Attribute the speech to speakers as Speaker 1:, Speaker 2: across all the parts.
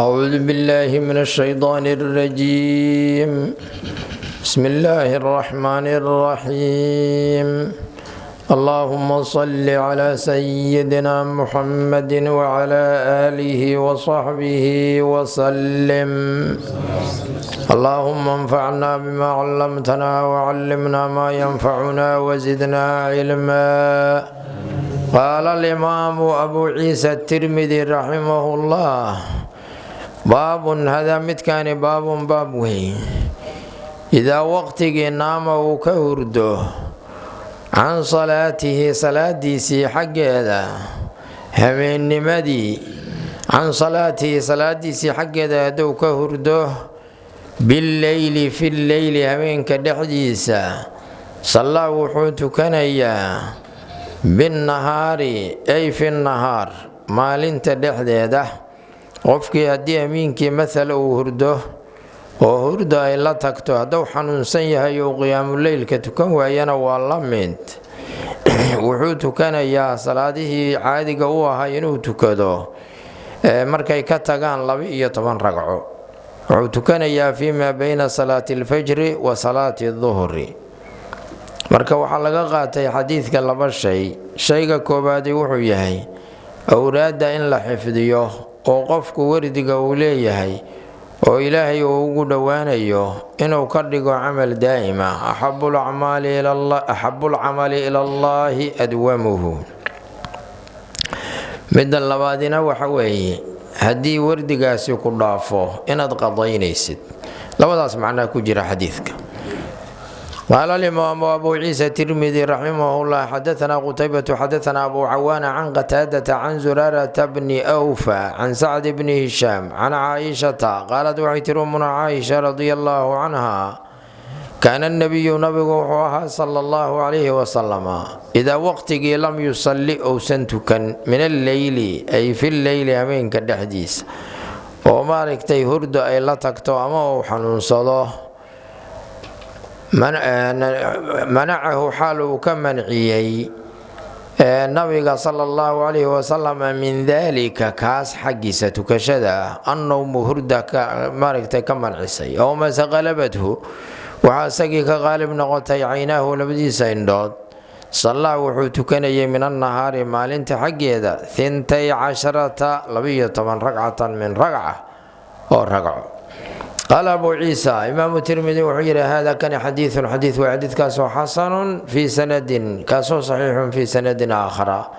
Speaker 1: أعوذ بالله من الشيطان الرجيم. بسم الله الرحمن الرحيم. اللهم صل على سيدنا محمد وعلى آله وصحبه وسلم. اللهم انفعنا بما علمتنا وعلمنا ما ينفعنا وزدنا علما. قال الإمام أبو عيسى الترمذي رحمه الله: baabun hadaa, midkaani baabun baab weyn. Idaa waqtigii naama uu ka hurdo can salaatihi, salaadiisii xaggeeda, habeennimadii, can salaatihi, salaadiisii xaggeeda hadduu ka hurdo, billeyli, filleyli, habeenka dhexdiisa, sallaa, wuxuu tukanayaa, binnahaari, ay fi nahaar, maalinta dhexdeeda. Qofkii haddii amiinkii maala uu hurdo oo hurdo ay la tagto, hadduu xanuunsan yahay uu qiyaamuleylka tukan waayana waa la mid. Wuxuu tukanayaa salaadihii caadiga u ahaa inuu tukado markay ka tagaan 12 ragco. Wuxuu tukanayaa fii maa bayna salaati alfajri wa salaati duhri. Marka waxaa laga qaatay xadiidka laba shay. Shayga koobaadi wuxuu yahay awraadda in la xifdiyo, oo qofku wardiga uu leeyahay oo Ilaahay uu ugu dhowaanayo inuu ka dhigo camal daa'ima. Axabu lcamali ila Allaahi adwamuhu. Midda labaadina waxa weeye haddii wardigaasi ku dhaafo inaad qadaynaysid. Labadaas macnaa ku jira xadiidka. Qaala alimaamu abu ciisa Tirmidi raximah llah: xadaanaa Qutaybatu, xadaanaa Abu Cawaana, can Qataadata, can Zuraarata bni Awfa, can Sacd bni Hishaam, can Caaishata qaalad, waxay tiri umuna Caaisha radia allaahu canha: kaana nabiyu, nabigu wuxuu ahaa, sala allahu calayhi wasalama, idaa waqtigii lam yusalli, ousan tukan, min alleyli, ay fi lleyli, habeenka dhexdiisa, oo maaragtay hurdo ay la tagto ama uu xanuunsado, manacahu, xaal uu ka manciyey nabiga sala allahu calayhi wasalam, min daalika, kaas xaggiisa tukashada ah, annowmu, hurda ka maaragtay ka mancisay, oo mase qalabadhu, waxaa isagii ka qaalib noqotay, caynaahu, labadiisa indhood, sallaa, wuxuu tukanayay, min annahaari, maalinta xaggeeda, 12, 12, ragcatan, min ragca, oo ragco. Qaala Abu Ciisa, Imaamu Tirmidi wuxuu yidhi: hada, kani, xadiidun, xadiid waa, xadiidkaasoo xasanun fii sanadin, kaasoo saxiixun fii sanadin aakhara.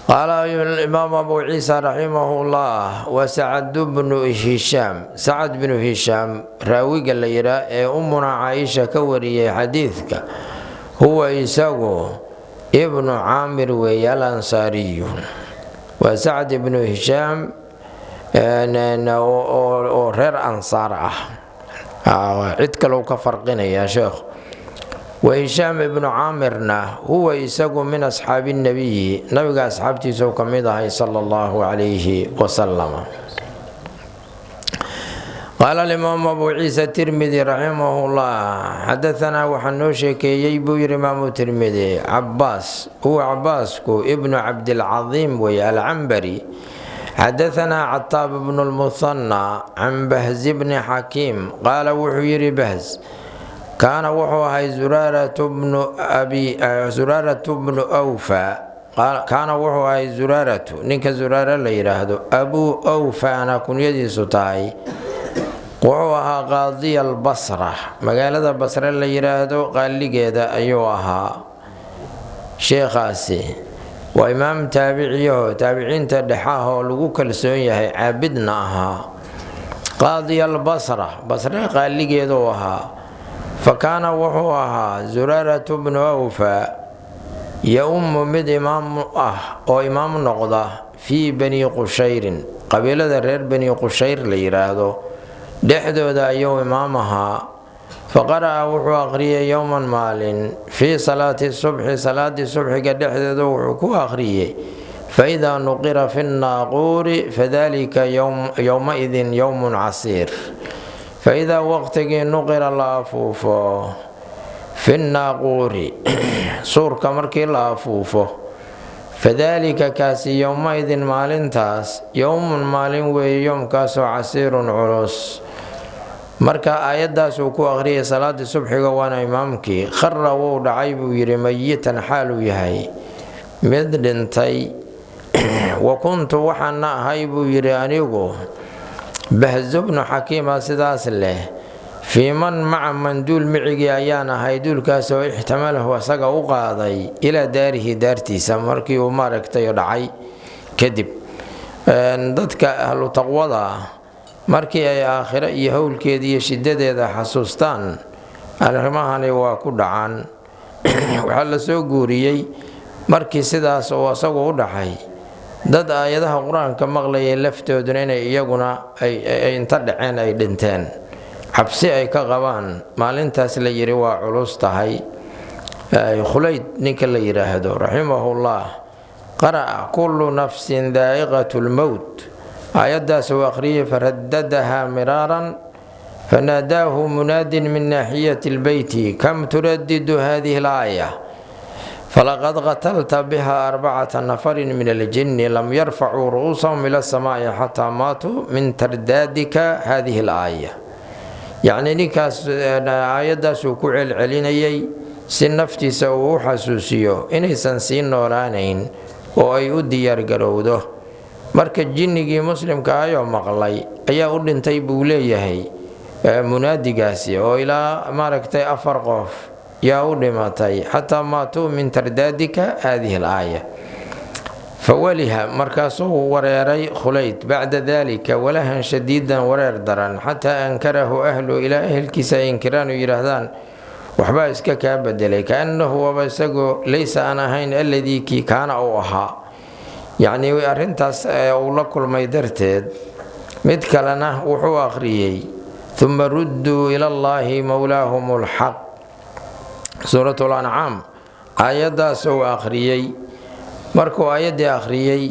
Speaker 1: Qaala imaamu Abu Ciisa raximah llah: wa Sacad bnu Hishaam, Sacad bnu Hishaam raawiga la yidhaah ee Ummuna Caaisha ka wariyey xadiidka, huwa, isagu, Ibnu Caamir weeye, Alansaariyu. Waa Sacd ibnu Hishaam oo reer Ansaar ah, cid kaleu ka farqinayaa sheekhu. Wa Hishaam ibnu Caamirna huwa, isagu, min asxaabi nabiyi, nabiga asxaabtiisau ka mid ahay, sala allahu calayhi wasalam. Qaala alimaamu Abu Ciisa Tirmidi raximah llah: xadaanaa, waxaa noo sheekeeyey, buu yidhi Imaamu Tirmidi, Cabaas, huwa Cabaasku Ibnu Cabdilcadiim weye, Alcambari. Xadaanaa Cataab bnu lmuhanna can Bahzi bni Xakiim qaala, wuxuu yidhi Bahz: kaana, wuxuu ahay Zuraaratu bnu Awfa, kaana, wuxuu ahay, Zuraaratu, ninka Zuraara la yidhaahdo, Abuu Awfana kunyadiisu tahay, wuxuu ahaa qaadiya Albasra, magaalada Basre la yidhaahdo qaaligeeda ayuu ahaa. Sheekhaasi waa imaam taabiciyaho, taabiciinta dhexah oo lagu kalsoon yahay, caabidna ahaa. Qaadiya Albasra, Basre qaaligeeduu ahaa. Fa kaana, wuxuu ahaa, Zuraaratu bnu Awfa ya-ummu, mid imaam ah oo imaam noqda, fii Bani Qushayrin, qabiilada reer Bani Qushayr la yidhaahdo dhexdooda ayuu imaam ahaa. Fa qara'a, wuxuu akhriyey, yowman, maalin, fii salaati subxi, salaadii subxiga dhexdeeda wuxuu ku akhriyey: faidaa nuqira fi nnaaquuri fadalika yowmaidin yowmun casiir. Faidaa waqtigii nuqira, la afuufo, fi nnaaquuri, suurka markii la afuufo. Fadaalika kaasi yowma-idin maalintaas yowmun maalin weeye, yoomkaasoo casiirun culus. Marka aayaddaas uu ku akhriyay salaadii subxiga, waana imaamkii. Khara wuu dhacay buu yidhi, mayitan xaaluu yahay mid dhintay. Wa kuntu waxaana ahay buu yidhi anigu, Bahzu bnu Xakiima sidaas leh, fii man maca man duul micigii ayaan ahay, duulkaasoo ixtamalahu asaga u qaaday ilaa daarihi, daartiisa, markii uu maaragtay dhacay kadib. Dadka ahlu taqwada ah markii ay aakhiro iyo howlkeeda iyo shidadeeda xasuustaan, arrimahani waa ku dhacaan. Waxaa la soo guuriyey markii sidaas uu asagu u dhacay, dad aayadaha Qur-aanka maqlayay laftooduna inay iyaguna ay inta dhaceen ay dhinteen, cabsi ay ka qabaan maalintaas la yidhi waa culus tahay. Khulayd ninka la yidhaahdo raximahullah qara'a "kullu nafsin daa'iqatu lmowt", aayaddaas uu akhriyay, faradadahaa miraaran. Fanaadaahu munaadin min naaxiyati lbeyti: "Kam turadidu hadihi alaaya? Falaqad qatalta biha arbacata nafarin min aljinni lam yarfacuu ru'uusahum ila asamaa'i xataa maatuu min tardaadika hadihi alaaya." Yacnii ninkaas aayaddaasuu ku celcelinayay si naftiisa uu u xasuusiyo inaysan sii noolaanayn oo ay u diyaargarowdo. Marka jinnigii muslimka ayoo maqlay ayaa u dhintay buu leeyahay munaadigaasi, oo ilaa maaragtay afar qof yaa u dhimatay, xataa maatuu min tardaadika haadihi alaaya. Fawaliha, markaasuu wareeray Khulayd bacda dalika walahan shadiidan, wareer daran, xataa ankarahu ahlu, ilaa ehelkiisa ay inkiraan oo yidhaahdaan waxbaa iska kaa bedelay, kaannahu waba isagoo laysa aan ahayn alladii kii kaana uu ahaa. Yacnii arrintaas uu la kulmay darteed. Mid kalena wuxuu akhriyey "uma rudduu ila Allaahi mowlaahum lxaq", Suurat Lancaam aayaddaas uu akhriyey. Markuu aayaddii akhriyey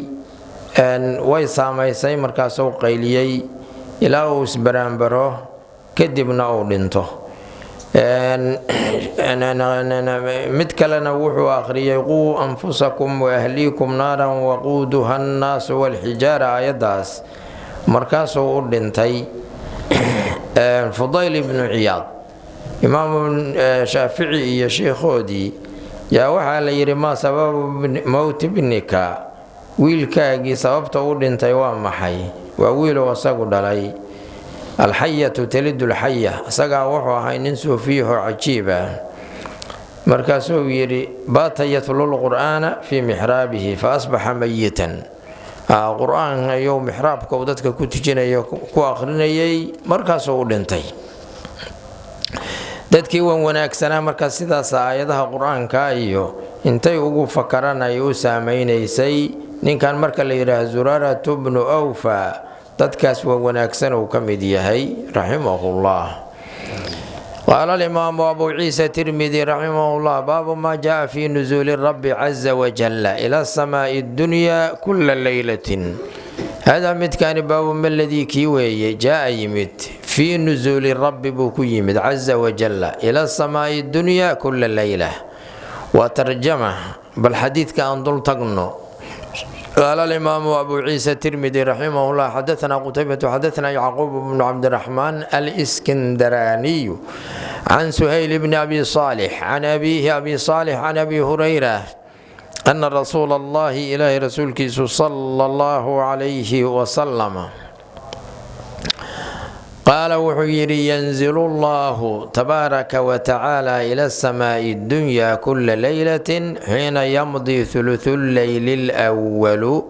Speaker 1: way saamaysay, markaasuu qayliyey ilaa uu isbaraanbaro, kadibna uu dhinto. Mid kalena wuxuu akhriyey "quu anfusakum waahliikum naaran waquuduha annaasu walxijaara", aayaddaas markaasuu u dhintay. Fudayl ibnu Ciyaad, Imaamu Shaafici iyo sheikhoodii, yaa waxaa la yidhi: "Maa sababu mowti bnika? Wiilkaagii sababta u dhintay waa maxay?" Waa wiilow asagu dhalay. Alxayatu talidu lxaya, isagaa wuxuu ahay nin suufiyaho cajiib ah. Markaasuu yidhi: "Baata yatlul qur'aana fii mixraabihi fa asbaxa mayitan." Qur-aan ayuu mixraabka uu dadka ku tujinayo ku akhrinayay, markaasuu u dhintay. Dadkii wan wanaagsanaa markaa sidaas aayadaha Qur-aanka iyo intay ugu fakaraan ay u saameynaysay. Ninkan marka la yidhaah Zuraaratu bnu Awfa, dadkaas waa wanaagsan uu ka mid yahay, raximahullah. Qaala alimaamu Abu Ciisa Tirmidi raximahullah: baabu maa jaa fi nusuuli rabbi caza wajalla ila samaai dunya kula leylatin. Hada midkaani baabu maladii kii weeye jaa yimid fii nusuuli rabbi buu ku yimid caza wajalla ila samaai dunya kula leyla. Waa tarjama, bal xadiidka aan dul tagno. Qaala alimaamu Abu Ciisa Tirmidi raximah llah: xadaana Qutaybatu, xadaana Yacquub bnu Cabdiraxmaan Alskindaraaniyu, can Suhayl bni Abi Saalix, can abiihi Abi Saalix, can Abi Hurayra, ana rasuula Allahi, ilaahay rasuulkiisu, sala Allahu calayhi wasalama, qaala wuxuu yidhi: yanzilu Allahu tabaaraka wa tacaala ila samaai dunya kula leylatin xiina yamdi thuluthu leyli lwalu.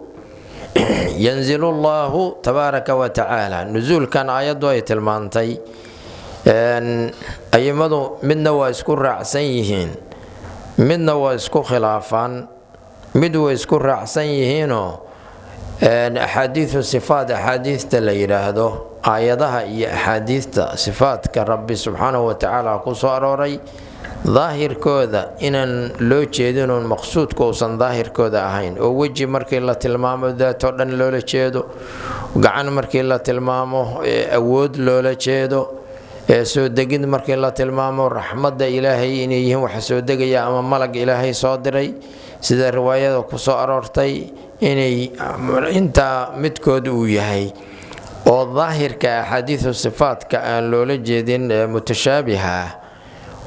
Speaker 1: Yanzilu Allahu tabaaraka wa tacaala, nusuulkan aayaddu ay tilmaantay, ayimadu midna waa isku raacsan yihiin, midna waa isku khilaafaan. Mid way isku raacsan yihiinoo axaadiidu sifaat, axaadiista la yidhaahdo, aayadaha iyo axaadiista sifaadka Rabbi subxaanahu watacaala ku soo arooray, daahirkooda inaan loo jeedinoon maqsuudka uusan daahirkooda ahayn, oo weji markii la tilmaamo daatoo dhan loola jeedo, gacan markii la tilmaamo awood loola jeedo, soo degid markii la tilmaamo raxmadda Ilaahay inay yihiin waxa soo degaya ama malag Ilaahay soo diray. Sida riwaayada ku soo aroortay inay intaa midkood uu yahay oo daahirka axaadiisu sifaadka aan loola jeedin mutashaabiha ah,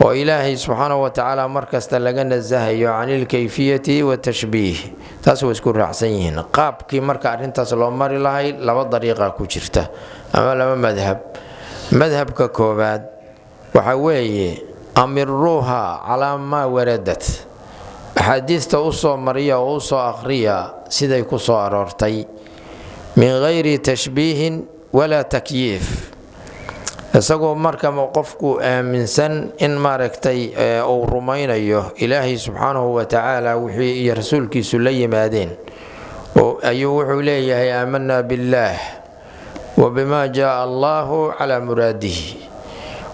Speaker 1: oo Ilaahay subxaanahu wa tacaala markasta laga nasahayo can ilkayfiyati watashbiih, taas way isku raacsan yihiin. Qaabkii marka arrintaas loo mari lahay, laba dariiqa ku jirta ama laba madhab. Madhabka koowaad waxa weeye amiruuha calaa maa waradat, axaadiista u soo mariya oo u soo akhriya siday ku soo aroortay, min hayri tashbiihin walaa takyiif, isagoo marka qofku aaminsan in maaragtay uu rumaynayo Ilaahay subxaanahu wa tacaala wixii iyo rasuulkiisu la yimaadeen. Ayuu wuxuu leeyahay: aamanaa billaah wa bima jaaa allahu calaa muraadihi,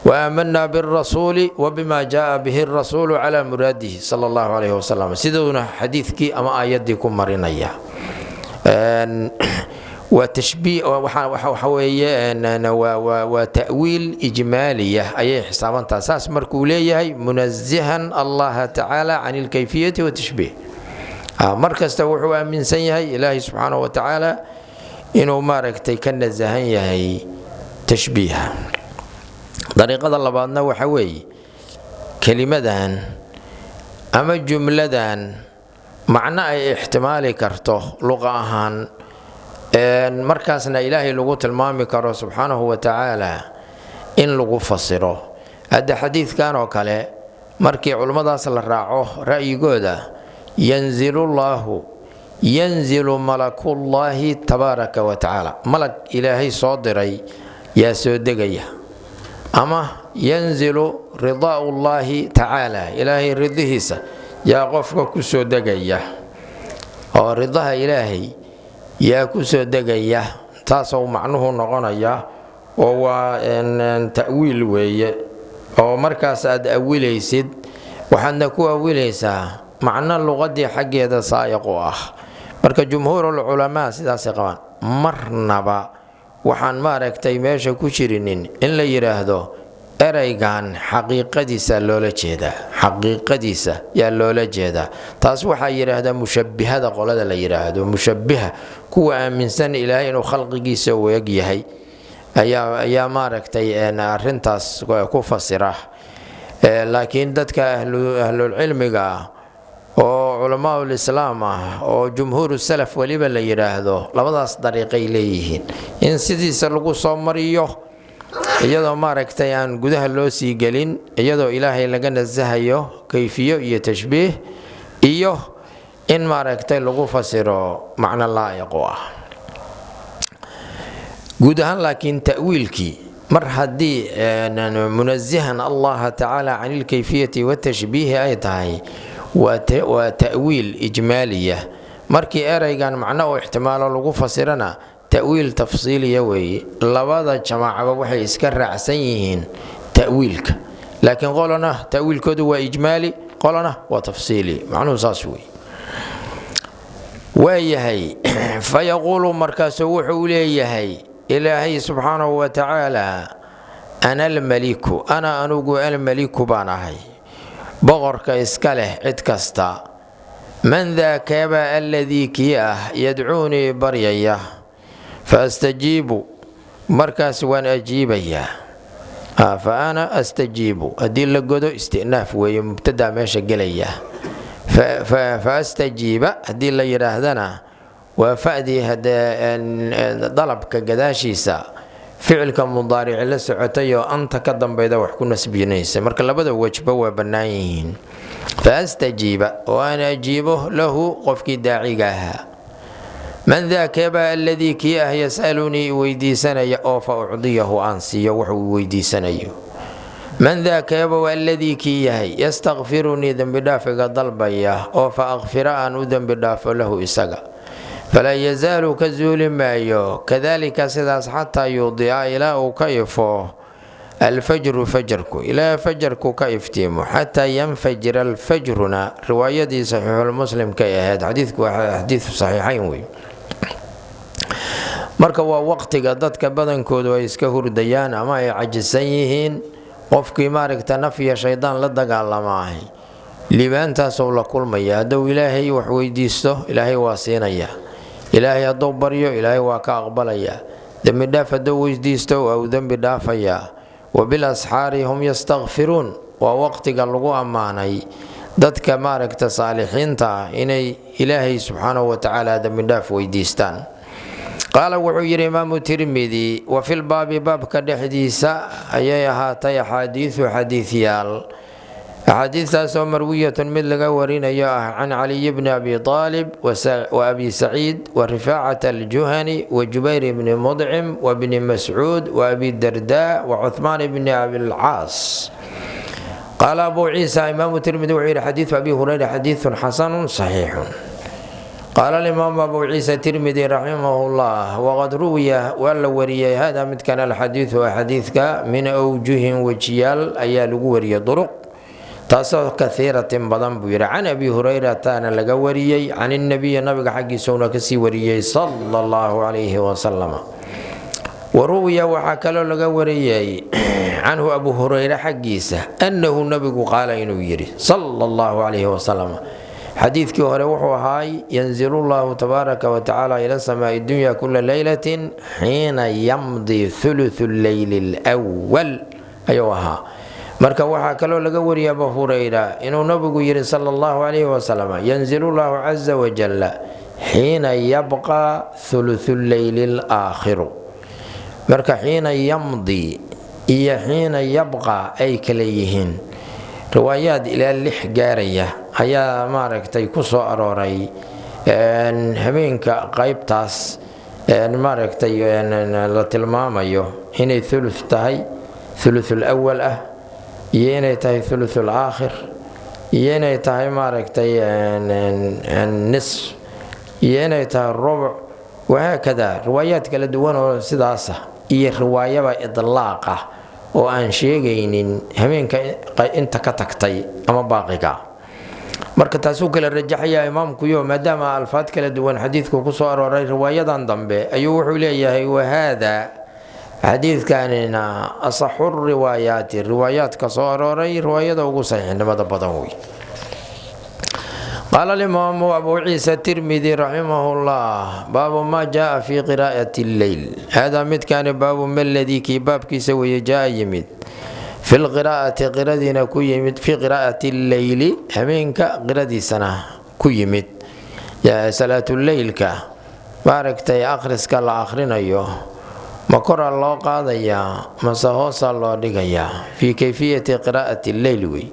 Speaker 1: wa aamanaa birasuuli wa bima jaaa bihi rasuulu calaa muraadihi sala allahu calayhi wasalam. Siduuna xadiidkii ama aayaddii ku marinaya waa tashbiih, waxa weeye waa ta'wiil ijmaaliya ayay xisaabantaha. Saas markuu leeyahay, munasihan Allaha tacaala can ilkayfiyati watashbiih, mar kasta wuxuu aaminsan yahay Ilaahay subxaanahu wa tacaala inuu maaragtay ka nasahan yahay tashbiiha. Dariiqada labaadna waxa weeye kelimadan ama jumladan macno ay ixtimaali karto luqa ahaan, markaasna Ilaahay lagu tilmaami karo subxaanahu wa tacaala, in lagu fasiro. Hadda xadiidkan oo kale markii culimmadaas la raaco ra'yigooda, yanzilullaahu, yanzilu malakullaahi tabaaraka wa tacaala, malag Ilaahay soo diray yaa soo degaya, ama yanzilu ridaaullaahi tacaala, Ilaahay ridihiisa yaa qofka ku soo degaya, oo ridaha Ilaahay yaa ku soo degaya. Taasou macnuhu noqonaya oo waa ta'wiil weeye, oo markaas aad awilaysid, waxaadna ku awilaysaa macno luqadii xaggeeda saa'iq u ah. Marka jumhuurul culamaa sidaasay qabaan. Marnaba waxaan maaragtay meesha ku jirinin in la yidhaahdo ereygan xaqiiqadiisa loola jeedaa, xaqiiqadiisa yaa loola jeedaa. Taas waxaa yidhaahdaa mushabihada, qolada la yidhaahdo mushabiha, kuwa aaminsan Ilaahay inuu khalqigiisa u eg yahay ayaa maaragtay arintaas ku fasira. Laakiin dadka ahlulcilmiga ah oo culamaa'ul islaam ah oo jumhuuru salaf weliba la yidhaahdo, labadaas dariiqay leeyihiin: in sidiisa lagu soo mariyo iyadoo maaragtay aan gudaha loo sii gelin, iyadoo Ilaahay laga nasahayo kayfiyo iyo tashbiih, iyo in maaragtay lagu fasiro macno laa'iq u ah guud ahaan. Laakiin ta'wiilkii mar haddii munasihan Allaha tacaala can ilkayfiyati watashbiihi ay tahay, waa ta'wiil ijmaaliya. Markii ereygan macno u ixtimaalo lagu fasirana, ta'wiil tafsiiliya weeye. Labada jamaacaba waxay iska raacsan yihiin ta'wiilka, laakiin qolona ta'wiilkoodu waa ijmaali, qolona waa tafsiili. Macnuhu saas wey. Waayahay, fayaquulu, markaasuu wuxuu leeyahay Ilaahay subxaanahu wa tacaala: ana almaliku, ana anugu almaliku baan ahay, boqorka iska leh cid kasta. Man daakaba aladii kii ah yadcuunii baryaya, fa astajiibu, markaas waan ajiibayaa. Fa ana astajiibu haddii la godo, istinaaf weeye, mubtadaa meesha gelaya. Fa astajiiba haddii la yidhaahdana, waa fadii hadee dalabka gadaashiisa ficilka mudaarici la socotay oo anta ka dambayda wax ku nasbinaysa. Marka labada wejba waa bannaan yihiin. Fa astajiiba, oo aan ajiibo, lahu qofkii daaciga ahaa. Man daakaba aladii kii ah yasalunii weydiisanaya, oo fa ucdiyahu, aan siiyo wuxuu weydiisanayo. Man daakaba aladii kii yahay yastakfirunii, dembidhaaf iga dalbaya, oo fa akfira, aan u dembi dhaafo, lahu isaga. Falaa yazaalu, ka zuuli maayo, kadalika sidaas, xataa yuudica, ilaa uu ka ifo, alfajru, fajarku, ilaa fajarku ka iftiimo. Xataa yanfajira alfajruna riwaayadii saxiixulmuslimkay ahayd. Xadiidku waa xadiidu saxiixayn wey. Marka waa waqtiga dadka badankoodu ay iska hurdayaan ama ay cajisan yihiin. Qofkii maaragta naf iyo shaydaan la dagaalamaahay, Liibaantaasou la kulmaya. Hadduu Ilaahay wax weydiisto, Ilaahay waa siinaya. Ilaahay hadduu baryo, Ilaahay waa ka aqbalaya. Dembi dhaaf hadduu weydiisto, waa uu dembi dhaafayaa. Wa bilasxaari hum yastakfiruun, waa waqtiga lagu ammaanay dadka maaragta saalixiinta ah inay Ilaahay subxaanahu watacaala dembidhaaf weydiistaan. Qaala wuxuu yidhi Imaamu Tirmidi: wa filbaabi, baabka dhexdiisa ayay ahaatay, axaadiiu, xadiidyaal, axaadiistaasoo marwiyatun, mid laga warinayo ah, can Caliyi bni Abi Aalib wa Abi Saciid wa Rifaacata Aljuhani wa Jubayr bni Mudcim wa bni Mascuud wa Abi Darda wa Cuhmaan bni Abilcaas. Qaala Abu Ciisa, Imaamu Tirmidi wuxuu yidhi: xadiidu Abi Hurayra xadiidun xasanun saxiixun. Qaala alimaamu Abu Ciisa Tirmidi raximah llah: waqad ruwiya, waa la wariyey, hada midkan alxadiidu, xadiidka, min awjuhin, wejiyaal ayaa lagu wariyey, duruq taasoo kaiiratin, badan buu yidhi. Can Abi Hurayratana laga wariyey, can inabiyi, nabiga xaggiisuna kasii wariyey, sala allahu calayhi wasalam. Waruwiya, waxaa kaloo laga wariyey, canhu, Abu Hurayre xaggiisa, annahu nabigu qaala, inuu yidhi sala allahu calayhi wasalam. Xadiidkii hore wuxuu ahaay: yanzilu llahu tabaaraka wa tacaala ila samaai dunya kula leylatin xiina yamdi thuluthu leyli lwal ayuu ahaa. Marka waxaa kaloo laga wariyay Abu Hurayra inuu nabigu yidhi sala allahu calayhi wasalam: yanzilu llahu caza wajalla xiina yabqa thuluthu leyli laakhiru. Marka xiina yamdi iyo xiina yabqa ay kala yihiin. Riwaayaad ilaa lix gaaraya ayaa maaragtay ku soo arooray habeenka qaybtaas maaragtay la tilmaamayo inay thuluth tahay, thuluthul awal ah, iyo inay tahay thuluthul aakhir, iyo inay tahay maaragtay nisf, iyo inay tahay rubuc, wahaakada. Riwaayaad kala duwan oo sidaasa iyo riwaayaba idlaaq ah oo aan sheegaynin habeenka inta ka tagtay ama baaqiga. Marka taasuu kala rajaxayaa imaamkuyo, maadaama alfaad kala duwan xadiidku ku soo arooray, riwaayadan dambe ayuu wuxuu leeyahay: wahaada, xadiidkanina, asaxu riwaayaati, riwaayaadka soo arooray riwaayada ugu saxiixnimada badan wey. Qaala alimaamu Abu Ciisa Tirmidi raximah llah: baabu maa jaaa fi qiraa'ati lleyl. Haadaa midkaani baabu maladii, kii baabkiisa weeye, jaa, yimid, fi lqiraa'ati, qiradiina ku yimid, fii qiraa'ati lleyli, habeenka qiradiisana ku yimid, salaatuleylka maaragtay akhriska la akhrinayo, ma koraa loo qaadayaa mase hoosaa loo dhigayaa? Fii kayfiyati qiraa'ati lleyl wey,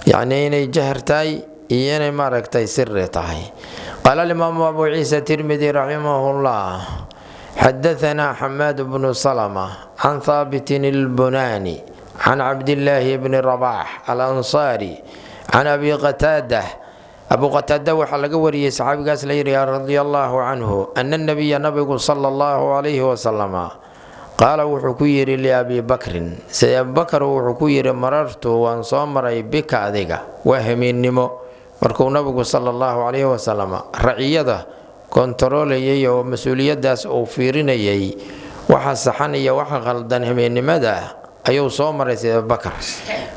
Speaker 1: yacnii inay jahar tahay iyo inay maaragtay siri tahay. Qaala alimaamu Abu Ciisa Tirmidi raximah llah: xadaanaa Xamaad bnu Salma can Haabitin ilbunaani can Cabdillaahi bni Rabax alansaari can Abi Qataadah. Abu Qataada waxaa laga wariyey, saxaabigaas la yidhi radia allaahu canhu, ana nabiya, nabigu, sala allahu calayhi wasalama, qaala, wuxuu ku yidhi, liabi Bakrin, sida Abubakar wuxuu ku yidhi: marartu, waan soo maray, bika, adiga. Waa hamiinnimo markuu nabigu sala allahu calayhi wasalam raciyada kontaroolayay oo mas-uuliyaddaas uu fiirinayay, waxa saxan iyo waxa khaldan. Habeennimada ayuu soo maray sida Abubakar.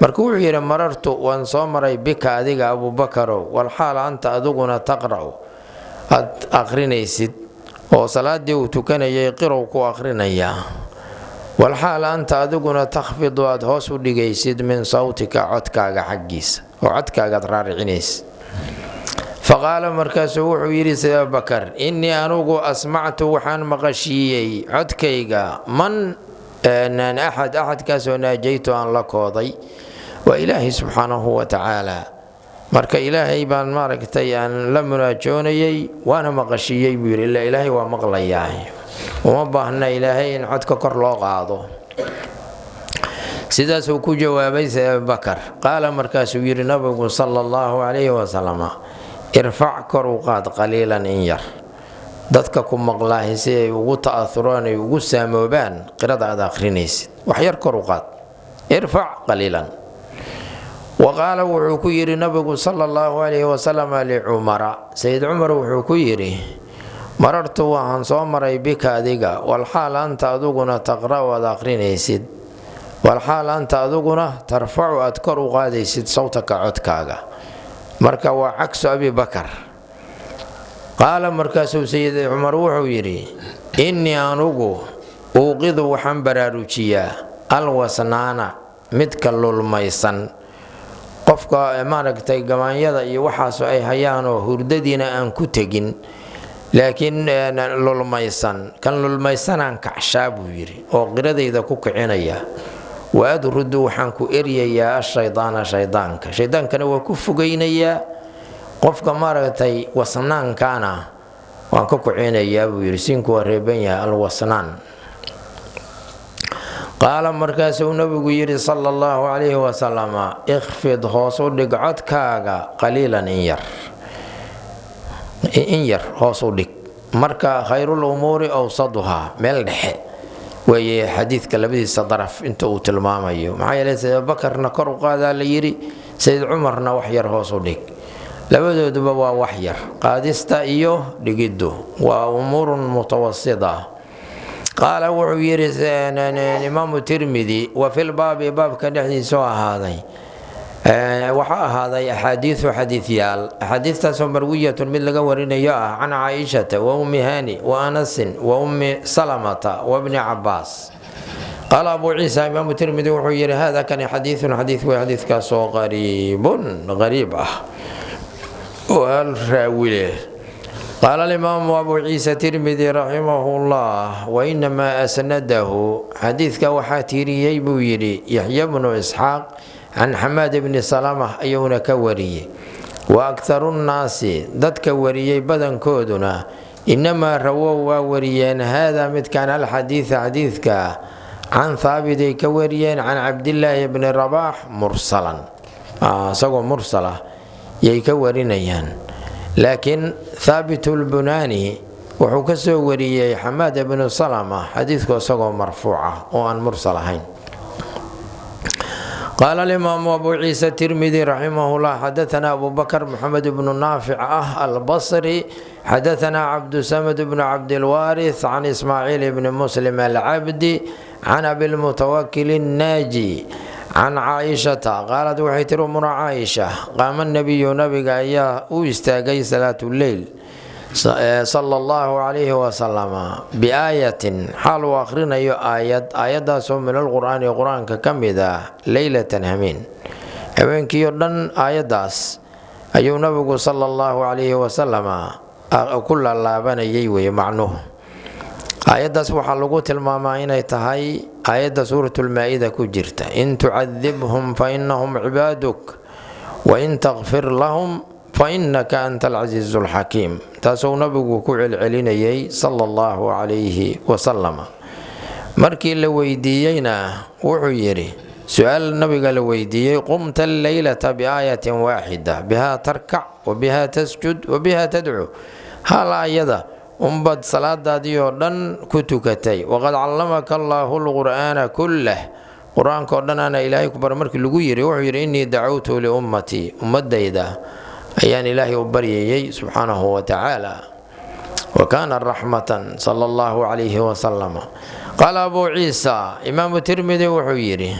Speaker 1: Marka wuxuu yidhi: marartu, waan soo maray, bika, adiga Abubakarow, walxaal anta, adiguna, taqra'u, aad akhrinaysid, oo salaadii uu tukanayay qirow ku akhrinayaa, walxaal anta, adiguna, takhfidu, aad hoos u dhigaysid, min sawtika, codkaaga xaggiisa, oo codkaagaad raaricinaysid. Faqaala, markaasuu wuxuu yidhi sida Abubakar: innii, anugu, asmactu, waxaan maqashiiyey codkayga, man, axad, axadkaasoo, naajaytu, aan la kooday, waa Ilaahay subxaanahu wa tacaala. Marka Ilaahay baan maaragtay aan la munaajoonayay, waana maqashiiyey buu yidhi. Ilaa Ilaahay waa maqlayaa, uma baahna Ilaahay in codka kor loo qaado. Sidaasuu ku jawaabay Abubakar. Qaala, markaasuu yidhi nabigu sala allahu calayhi wasalam: irfac, kor u qaad, qaliilan, in yar, dadka ku maqlaahi si ay ugu ta'auraan, ay ugu saamoobaan qirada aad akhrinaysid, wax yar kor u qaad, irfac qaliilan. Wa qaala, wuxuu ku yidhi nabigu sala allahu calayhi wasalam licumara, Sayid Cumar wuxuu ku yidhi: marartu, waxaan soo maray, bika, adiga, walxaal anta, adiguna, taqra'u, aad akhrinaysid. Walxaal anta aduguna tarfacu aad kor u qaadaysid sawtaka codkaaga. Marka waa cagsu Abi Bakar. Qaala, markaasuu Sayid Cumar wuxuu yidhi: "Innii anugu uuqidu waxaan baraarujiyaa alwasnaana, midka lulmaysan, qofka maaragtay gamaanyada iyo waxaas ay hayaanoo hurdadiina aan ku tegin laakiin lulmaysan, kan lulmaysanaan kacshaa," buu yidhi, "oo qiradayda ku kicinaya. Wa adrudu waxaan ku eryayaa ashaydaana, shaydaanka, shaydaankana waa ku fogaynayaa, qofka maaragtay wasnaankaana waan ka kicinayaa," buu yidhi. Siinku waa reeban yahay, alwasnaan. Qaala, markaasuu nabigu yidhi sala allahu calayhi wasalama: "Ikhfid, hoos u dhig codkaaga, qaliilan, in yar, in yar hoos u dhig." Marka khayrul umuuri awsaduhaa, meel dhexe weeye xadiidka labadiisa daraf inta uu tilmaamayo. Maxaa yeelay, Sayid Abubakarna kor u qaadaa la yidhi, Sayid Cumarna wax yar hoos u dhig. Labadooduba waa wax yar, qaadista iyo dhigiddu waa umuurun mutawasita. Qaala, wuxuu yidhi Imaamu Tirmidi: wa filbaabi, baabka dhexdiisoo ahaaday, waxaa ahaaday axaadiiu, xadiidyaal, axaadiistaasoo marwiyatun, mid laga warinayo ah, can Caaishata wa Ummi Hani wa Anasin wa Ummi Salamata wa bni Cabaas. Qaala Abu Ciisa, Imaamu Tirmidi wuxuu yidhi: hada kani xadiiun, xadiid wey, xadiidkaasoo qariibun, qariib ah oo hal raawile. Qaala alimaamu Abu Ciisa Tirmidi raximahu llah: wainamaa asnadahu, xadiidka waxaa tiiriyey, buu yidhi, Yaxya bnu Isxaaq can Xamaad bni Salama ayuuna ka wariyey. Wa akharu nnaasi, dadka wariyey badankooduna, inamaa rawow, waa wariyeen, haada midkan, alxadiida, xadiidka, can Haabiday ka wariyeen, can Cabdilaahi bni Rabaax mursalan, isagoo mursal ah yay ka warinayaan. Laakiin Thaabit lbunaani wuxuu ka soo wariyey Xamaad ibnu Salama xadiidku isagoo marfuuc ah oo aan mursal ahayn. Qaala alimaamu Abu Ciisa Tirmidi raximah llah: xadaanaa Abu Bakr Moxamed bnu Naafic ah Albasri, xadaanaa Cabdusamad bnu Cabdilwaariث can Ismaaciil bni Muslim alcabdi can Abilmutawakil الnaaji can Caaishata qaalad, waxay tiri umuna Caaisha: qaama nabiyu, nabiga ayaa u istaagay salaatuleyl, sala allahu calayhi wasalama, biaayatin, xaal uu akhrinayo aayad, aayaddaasoo min alqur'aani, qur-aanka ka mid ah, leylatan, hameen, habeenkiio dhan aayaddaas ayuu nabigu sala allahu calayhi wasalama ku laalaabanayay weye macnuhu. Aayaddaas waxaa lagu tilmaamaa inay tahay aayadda suuratulmaa-ida ku jirta: "In tucadibhum fa innahum cibaaduk, wain takfir lahum fa innaka anta alcasiizu alxakiim. Taasuu nabigu ku celcelinayay sala allahu calayhi wasalama. Markii la weydiiyeyna wuxuu yidhi, su-aal nabiga la weydiiyey: "Qumta alleylata biaayatin waaxida, bihaa tarkac wa bihaa tasjud wa bihaa tadcu, hal aayada unbaad salaadaadii oo dhan ku tukatay, waqad callamaka allaahu lqur'aana kullah, qur-aanka oo dhan ana Ilaahay ku bara." Markii lagu yidhi, wuxuu yidhi: "Innii dacawtu liummatii, ummadayda ayaan Ilaahay u baryayay subxaanahu wa tacaala." Wa kaana raxmatan sala allahu calayhi wasalama. Qaala Abuu Ciisa, Imaamu Tirmidi wuxuu yidhi: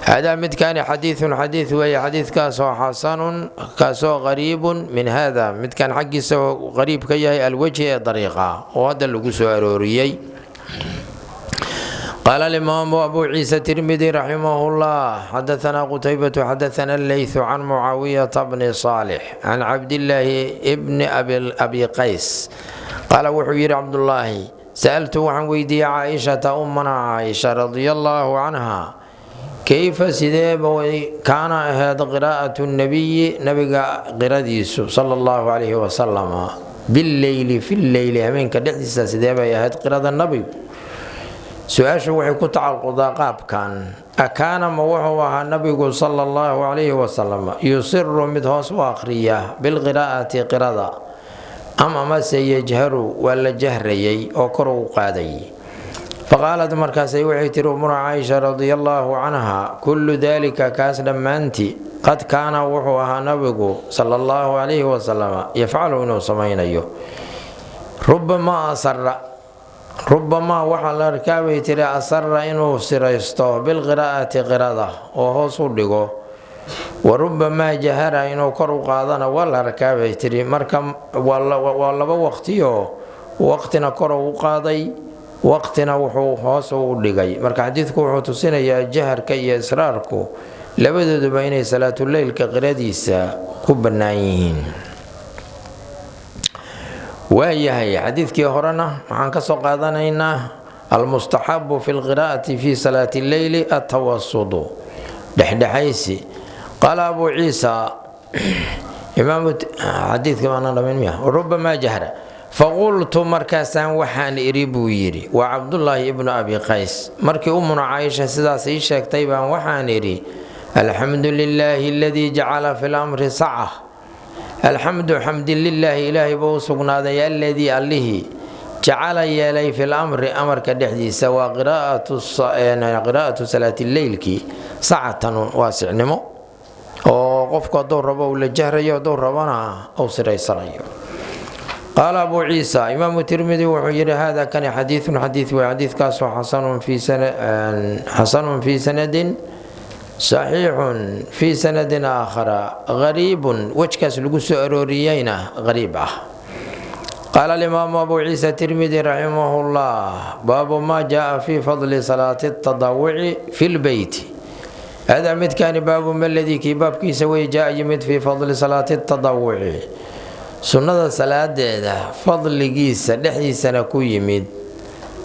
Speaker 1: hadaa midkaani xadiidun, xadiid weeye, xadiidkaasoo xasanun, kaasoo qariibun min hada, midkan xaggiisa qariib ka yahay, alwejhi, ee dariiqa oo hadda lagu soo arooriyey. Qaala alimaamu Abu Ciisa Tirmidi raximah llah: xadaanaa Qutaybatu, xadaana Leythu can Mucaawiyata bni Saalix can Cabdillaahi bni Abi Qays qaala, wuxuu yidhi Cabdullaahi: sa'altu, waxaan weydiiyey, Caaishata, ummana Caaisha radia allaahu canha: kayfa, sideeba kaana, ahayd, qiraa'atu nabiyi, nabiga qiradiisu, sala allahu calayhi wasalama, billeyli, fi lleyli, habeenka dhexdiisa sidee bay ahayd qirada nabigu? Su-aashu waxay ku tacalqudaa qaabkan: akaana, ma wuxuu ahaa nabigu sala allahu calayhi wasalam, yusiru, mid hoos u akhriya, bilqiraa'ati, qirada, am amase yajharu, waa la jahrayay oo kor u qaadayay? Faqaalad, markaasay waxay tiri umuna Caaisha radia allaahu canha: kullu daalika, kaas dhammaantii, qad kaana, wuxuu ahaa nabigu sala allahu calayhi wasalam, yafcalu, inuu samaynayo, rubamaa asara. Rubamaa waxaa la arkaabay tiri asara inuu siraysto bilqiraa'ati qirada oo hoos u dhigo, wa rubamaa jahara inuu kor u qaadana waa la arkaabay tiri. Marka waa laba waqtiyo, waqtina kor u qaaday, waqtina wuxuu hoos u dhigay. Marka xadiidku wuxuu tusinayaa jaharka iyo israarku labadooduba inay salaatuleylka qiradiisa ku bannaan yihiin. Waayahay, xadiidkii horena waxaan ka soo qaadanaynaa almustaxabu fi lqiraa'ati fi salaati lleyli atawasudu, dhexdhexaysi. Qaala Abu Ciisa, xadiidka maanaan dhamin miya? Rubamaa jahra. Faqultu, markaasaan waxaan idhi buu yidhi, waa Cabdullaahi ibnu Abi Qays, markii Umuna Caaisha sidaas ii sheegtay baan waxaan idhi: alxamdu lilaahi aladii jacala fi lamri saca. Alxamdu xamdi lilaahi, ilaahay buu u sugnaaday, alladii allihii jacala yeelay fi lamri amarka dhexdiisa, waa qiraa'atu salaatileylki, sacatan waasicnimo, oo qofku hadduu rabo uu la jahrayo, hadduu rabana uu siraysanayo. Qaala Abu Ciisa, Imaamu Tirmidi wuxuu yidhi: hada kani xadiidun xadiid wey, xadiidkaasoo xasanun fii sanadin, saxiixun fii sanadin aakhara, gariibun, wejkaas lagu soo arooriyeyna gariib ah. Qaala alimaamu Abu Ciisa Tirmidi raximah llah: baabu maa jaaa fii fadli salaati tadawuci fi lbeyti. Hada midkaani baabu maladii kii baabkiisa wey jaa yimid fii fadli salaati tadawuci, sunnada salaadeeda fadligiisa dhexdiisana ku yimid,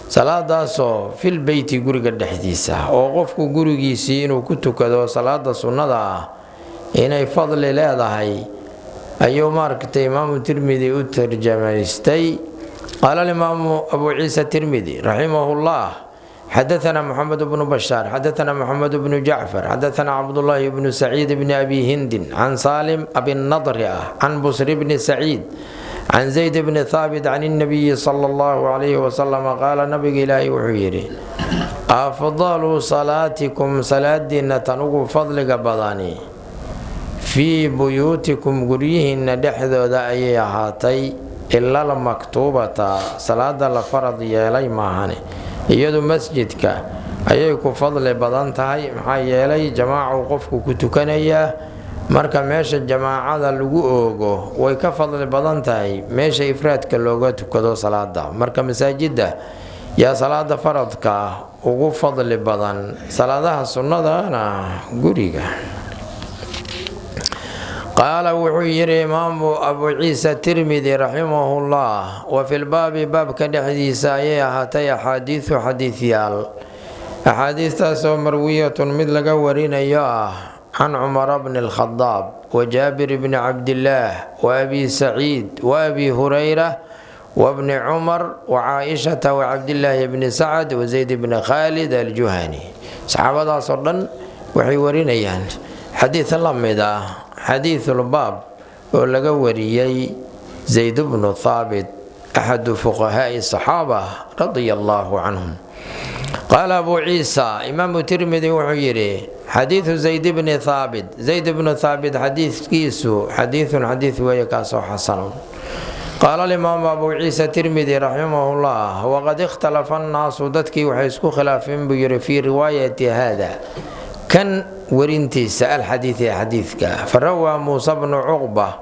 Speaker 1: salaadaasoo fil beyti, guriga dhexdiisa, oo qofku gurigiisii inuu ku tukado salaada sunnada ah inay fadli leedahay ayuu maaragtay Imaamu Tirmidi u tarjamaystay. Qaala alimaamu Abu Ciisa Tirmidi raximahullah: xadaana Moxamed bnu Bashaar, xadaana Moxamed bnu Jacfar, xadaana Cabdullaahi bnu Saciid bni Abi Hindin, can Saalim Abinadri ah, can Busri bni Saciid, can Zayd bni Thaabit, can innabiyi sala allahu calayhi wasalama qaala, nabiga Ilaahay wuxuu yidhi: afdalu salaatikum, salaadiinna tan ugu fadliga badani, fii buyuutikum, guryihiinna dhexdooda ayay ahaatay, ilal maktuubata, salaada la farad yeelay maahane, iyadu masjidka ayay ku fadli badan tahay, maxaa yeelay jamaacu qofku ku tukanayaa. Marka meesha jamaacada lagu oogo way ka fadli badan tahay meesha ifraadka looga tukado salaada. Marka masaajidda yaa salaada faradka ah ugu fadli badan, salaadaha sunnadana guriga. Qaala, wuxuu yidhi Imaamu Abu Ciisa Tirmidi raximahullah: wa filbaabi, baabka dhexdiisa ayay ahaatay, axaadiidu, xadiidyaal, axaadiistaasoo marwiyatun, mid laga warinayo ah, can Cumara bni Alkhadaab wa Jaabir bni Cabdillaah wa Abi Saciid wa Abi Hurayra wabni Cumar wa Caaishata wa Cabdillaahi bni Sacad wa Zayd bni Khaalid Aljuhani. Saxaabadaasoo dhan waxay warinayaan xadiid la mid ah xadiidulbaab oo laga wariyey Zayd bnu Thaabit, axadu fuqahaai saxaaba radia allaahu canhum. Qaala Abu Ciisa, Imaamu Tirmidi wuxuu yidhi: xadiidu Zayd bni Thaabit, Zayd bnu Thaabit xadiidkiisu, xadiidun xadiid weeye kaasoo xasanun. Qaala alimaamu Abu Ciisa Tirmidi raximahullah: waqad ikhtalafa annaasu, dadkii waxay isku khilaafeen buu yidhi, fii riwaayati haada, kan warintiisa, alxadiidi, xadiidka. Farawaa Muusa bnu Cuqba,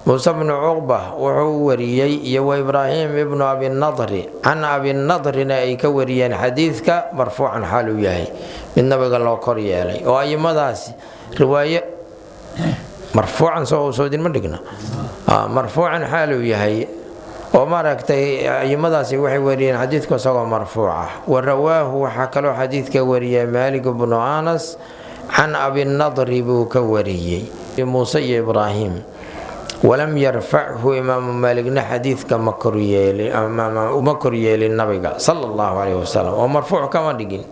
Speaker 1: Muuse bnu Cuqba wuxuu wariyey, iyo wa Ibraahim ibnu Abinadri, can Abinadrina ay ka wariyeen xadiidka, marfuucan, xaal uu yahay mid nabiga loo kor yeelay, oo ayimadaasi riwaaye marfuucan soo soodinma dhigna, marfuucan xaal uu yahay, oo maaragtay ayimadaasi waxay wariyeen xadiidku isagoo marfuuca. Wa rawaahu, waxaa kaloo xadiidka wariyay Maalik bnu Anas, can Abinadri buu ka wariyey, Muuse iyo Ibraahim, walam yarfachu, Imaamu Maaligna xadiidka ma koryeeluma koryeelin nabiga sala allahu caleyhi wasalam, oo marfuuc kama dhigin.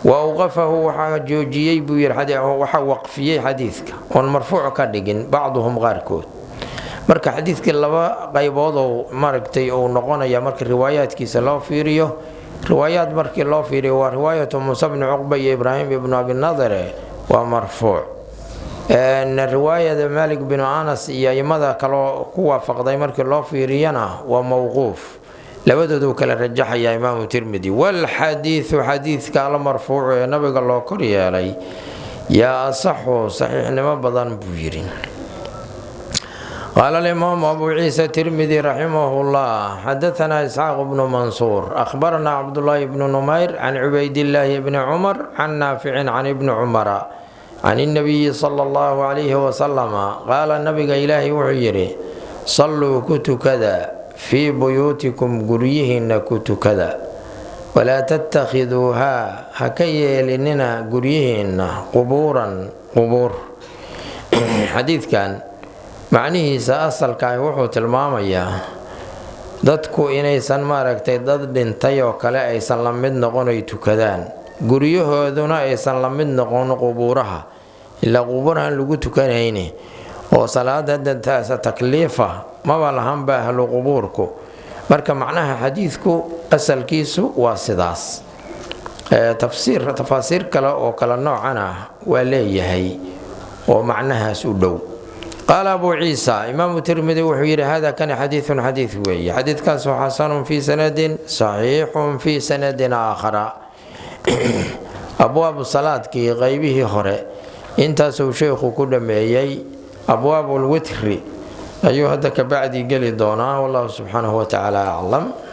Speaker 1: Wa awqafahu, waxaa joojiyey buu yidhi, waxaa waqfiyey xadiidka oon marfuuc ka dhigin, bacduhum, qaarkood. Marka xadiidkii laba qayboodou maaragtay uu noqonaya marka riwaayaadkiisa loo fiiriyo. Riwaayaad markii loo fiiriyo, waa riwaayatu Muuse bni Cuqba iyo Ibraahim ibnu Abinadare, waa marfuuc. Riwaayada Maalik binu Anas iyo aimada kaloo ku waafaqday markii loo fiiriyana waa mowquuf. Labadooduu kala rajaxayaa Imaamu Tirmidi. Walxadiidu, xadiidka almarfuucu ee nabiga loo kor yeelay, yaa asaxu, saxiixnimo badan buu yidhi. Qaala alimaamu Abu Ciisa Tirmidi raximah llah: xadaanaa Isxaaq bnu Mansuur, akhbaranaa Cabdulaahi bnu Numayr, can Cubaydillaahi bni Cumar, can Naaficin, can Ibni Cumara, can innabiyi sala allahu calayhi wasalama qaala, nabiga Ilaahay wuxuu yidhi: salluu, ku tukada, fii buyuutikum, guryihiinna ku tukada, walaa tattakhiduuhaa, ha ka yeelinina guryihiinna, qubuuran, qubuur. Xadiidkan macnihiisa asalkaahi wuxuu tilmaamayaa dadku inaysan, maaragtay, dad dhintay oo kale aysan la mid noqon ay tukadaan, guryahooduna aysan la mid noqon qubuuraha, ilaa qubuurahan lagu tukanayne oo salaada dantaasa takliifa maba lahanba ahlu qubuurku. Marka macnaha xadiidku asalkiisu waa sidaas. Tafsiir, tafaasiir kale oo kale noocan ah waa leeyahay oo macnahaas u dhow. Qaala Abu Ciisa, Imaamu Tirmidi wuxuu yidhi: hada kani xadiidun, xadiid weeye, xadiidkaasoo xasanun fii sanadin, saxiixun fii sanadin aakhara. Abwaabu salaadkii qeybihii hore intaasuu sheykhu ku dhammeeyey. Abwaabulwitri ayuu hadda kabacdi geli doonaa. Wallahu subxaanahu watacaala aclam.